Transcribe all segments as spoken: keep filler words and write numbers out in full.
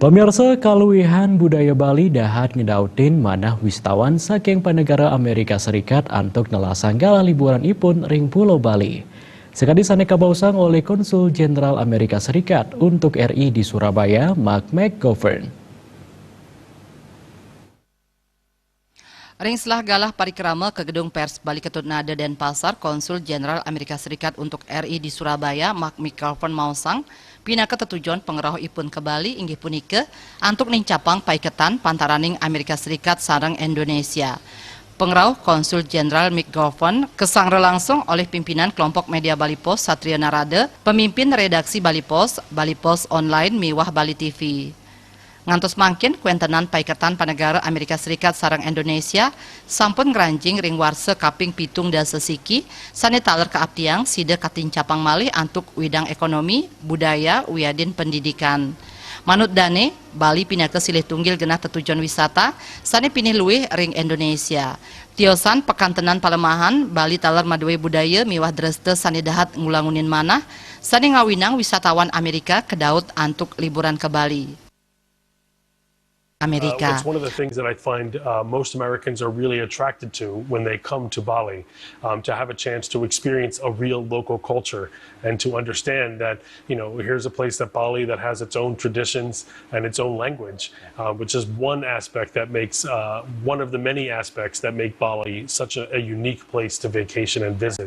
Pemirsa, kaluihan budaya Bali dahat ngedautin manah wisatawan saking panegara Amerika Serikat antuk nelasang galah liburan ipun ring Pulau Bali. Sakadi sane kabaosang olih Konsul Jenderal Amerika Serikat untuk R I di Surabaya, Mark McGovern. Ring selah galah parikrama ka Gedung Pers Bali Ketut Nada, Denpasar, Konsul Jenderal Amerika Serikat untuk R I di Surabaya, Mark McGovern, maosang, pinaka tetujon pangrauh ipun ka Bali inggih punika antuk nincapang paiketan pantaraning Amerika Serikat sareng Indonesia. Pangrauh Konsul Jenderal McGovern kasangra langsung olih pimpinan kelompok media Bali Post, Satria Narada, pemimpin redaksi Bali Post, Bali Post Online, miwah Bali T V. Ngantos mangkin, kwentenan paiketan panegara Amerika Serikat sareng Indonesia sampun ngranjing ring warsa kaping pitung dasa siki, sane taler kaaptiang sida katincapang malih antuk widang ekonomi, budaya, wiadin pendidikan. Manut dane, Bali pinaka silih tunggil genah tetujon wisata sane pinih luih ring Indonesia. Tiosan pakantenan palemahan, Bali taler madue budaya miwah dresta sane dahat ngulangunin manah, sane ngawinang wisatawan Amerika kedaut antuk liburan ka Bali. Uh, Amerika. It's one of the things that I find, uh, most Americans are really attracted to when they come to Bali, um, to have a chance to experience a real local culture and to understand that, you know, here's a place that Bali that has its own traditions and its own language, uh, which is one aspect that makes, uh, one of the many aspects that make Bali such a, a unique place to vacation and visit.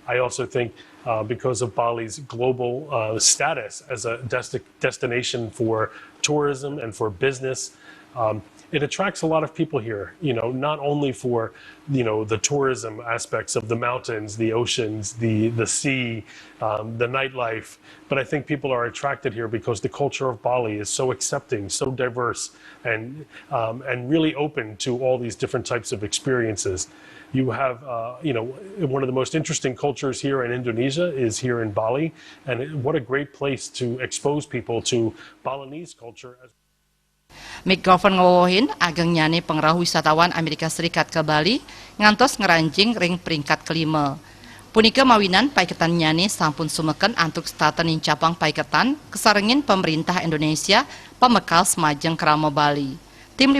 I also think, uh, because of Bali's global, uh, status as a desti-, destination for tourism and for business, um, it attracts a lot of people here, you know, not only for, you know, the tourism aspects of the mountains, the oceans, the, the sea, um, the nightlife, but I think people are attracted here because the culture of Bali is so accepting, so diverse, and, um, and really open to all these different types of experiences. You have, uh, you know, one of the most interesting cultures here in Indonesia is here in Bali, and it, what a great place to expose people to Balinese culture. McGovern ngwewehin, agengnyane pangrauh wisatawan Amerika Serikat ka Bali ngantos ngranjing ring peringkat kelima. Punika mawinan paiketannyane sampun sumeken antuk setata nincapang paiketan kasarengin pamrintah Indonesia pamekal semajeng krama Bali. Tim